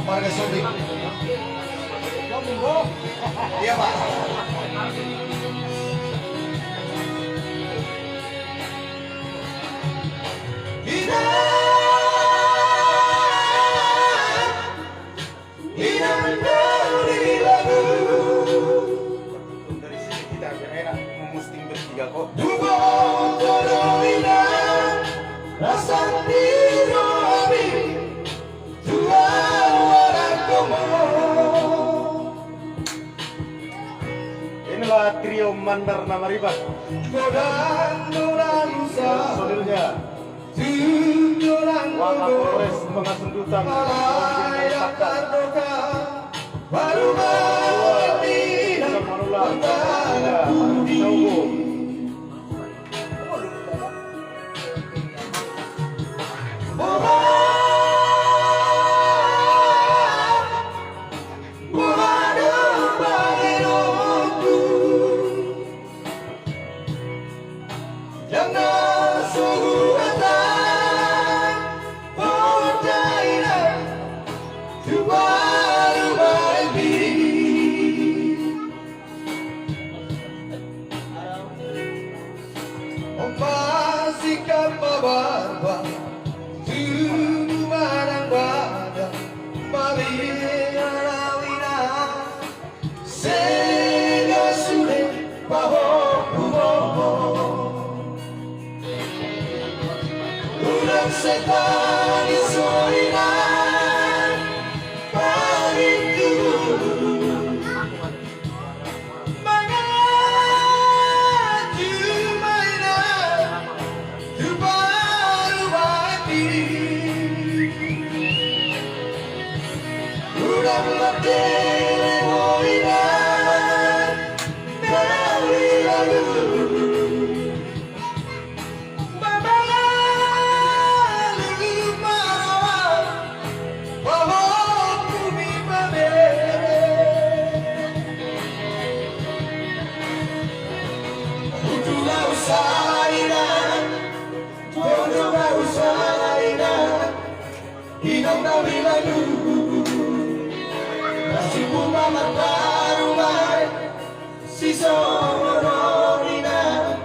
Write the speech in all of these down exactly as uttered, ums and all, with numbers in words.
Warga Sobing. Iya, Pak. Inang, inang dari lagu. Dari sini kita biar enak memosting bertiga kok. Dubo kodo inang, rasang di roha mi. Inilah trio Mandar na Mariban. Personilnya Wakapolres Pengasundutan. Ompa singkap ma barba, tubu manang bada, mabiar au inang, sega sude pahompu ho. Unang sai tangis ho inang, parintu. Manganju ma inang tu parumaenmi. Unang marteleng ho inang, na uli lagu. Inang na uli lagu, nasibulma marparumaen, sisongon on inang,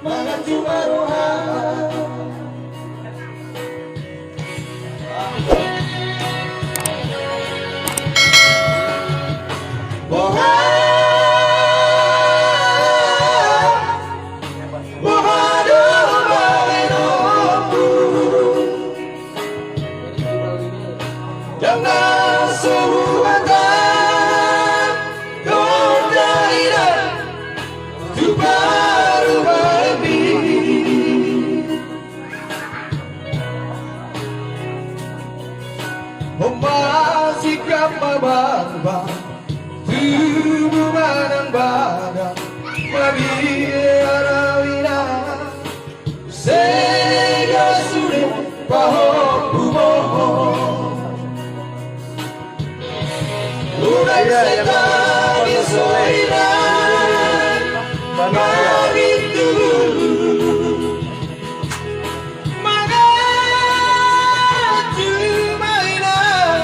manganju ma roha. Boha, boha do baenonku. Ndang na so huhatahon da inang tu parumaenmi. Ompa singkap ma barba, tubu manang bada, mabiar au inang, sega sude pahompu ho. Unang sai tangis ho inang, parintu. Manganju ma inang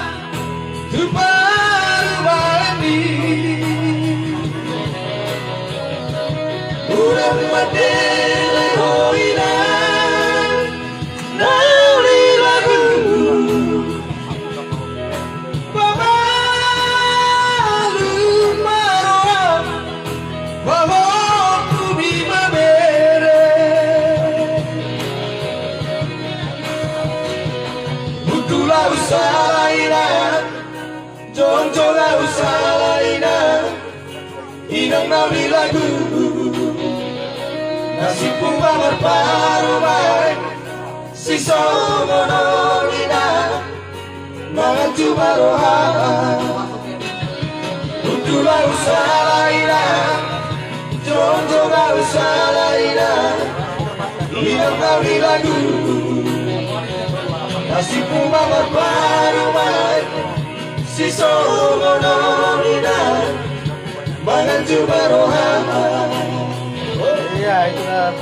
tu parumaenmi. Unang marteleng ho inang, na uli lagu. Pamalum ma roham, pahompu mi ma bere. Butulah usaha inang, jongjong lah usaha inang. Inang na uli lagu, nasibulma marparumaen, sisongon on inang, manganju ma roha. Butulah usaha inang, jongjong lah usaha inang. Inang na uli lagu, nasibulma marparumaen, sisongon on inang, manganju ma roha. Iya, itu lah.